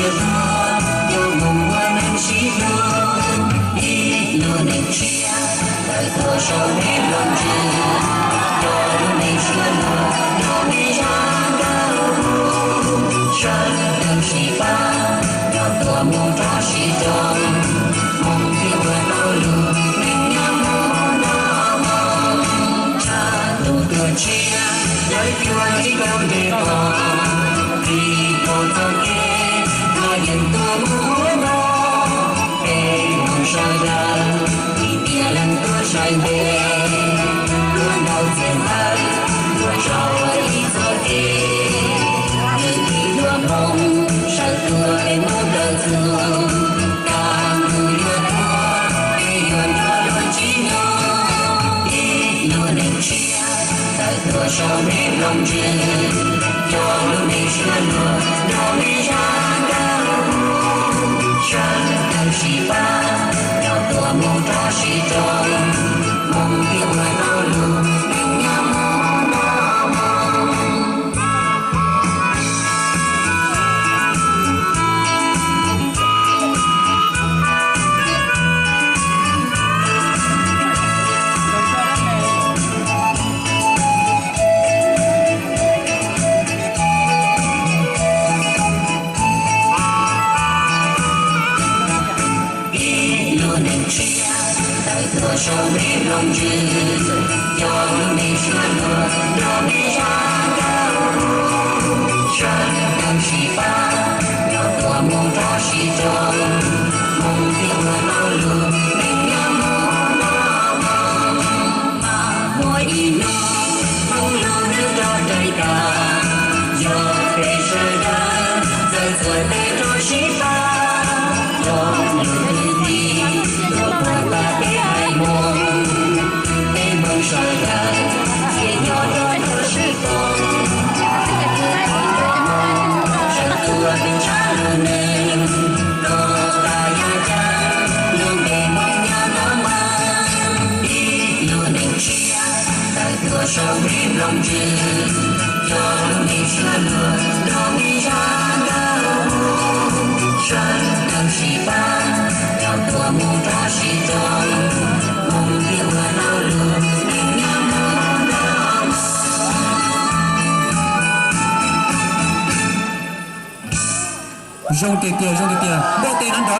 Cov mus ua neej sib hlub, ib lub neej tshiab tawm tuaj saum me nplooj ntsws. Cov lub neej suav luag nrog me zaj nkauj mus, sawv daws sib pab, coj tuaj mus rau sib tau, mus thiab ua tau lub neej nyob mus nto moo. Tshav ntuj tuaj tshiab, lawv cuab tsis tau nres tos, tsis tau txoj kev los yeej tuaj mus ua noj. Peb Hmoob sawv daws, ib tiam leej tuaj saib ntev, tuaj ntaus txiaj ntawv, tuaj tso ua ib txoj kev. Kwv tij hluas Hmoob sawv tuaj peb Hmoob tawm txug, tag ntuj yuav tuag peb yuav nrog luag tsim nyog. Ib lub neej tshiab tawm tuaj saum me nplooj ntsws, coj lub neej suav luag nrog me zaj nkauj mus, sawv daws sib pab, coj tuaj mus rau sib tau, mus thiab ua tau lub neej nyob mus nto moo. Ib lub neej tshiab tawm tuaj saum me nplooj ntsws, coj lub neej suav luag nrog me zaj nkauj mus, sawv daws sib pab, coj tuaj mus rau sib tau, mus thiab ua tau lub neej nyob mus nto moo. Mas muaj ib hnub Hmoob lub neej rov raws tag, yog peb sawv daws txawj txuas tes rau sib pab, coj lub kwv tij tuaj puag ta peb haiv Hmoob, peb Hmoob sawv daws thiaj nyob rau ntawm sib koom, sawv tuaj peb tshaj lub neej, rau tas yam ceeb lub npe Hmoob nyob nto moo. Ib lub neej tshiab tawm tuaj saum me nplooj ntsws, coj lub neej suav luag nrog me zaj nkauj mus, sawv daws sib pab, coj tuaj mus rau sib tau, mus thiab ua tau lub neej nyob mus nto moo. Zoo tiag tiag, zoo tiag tiag, npuaj tes nrov nrov.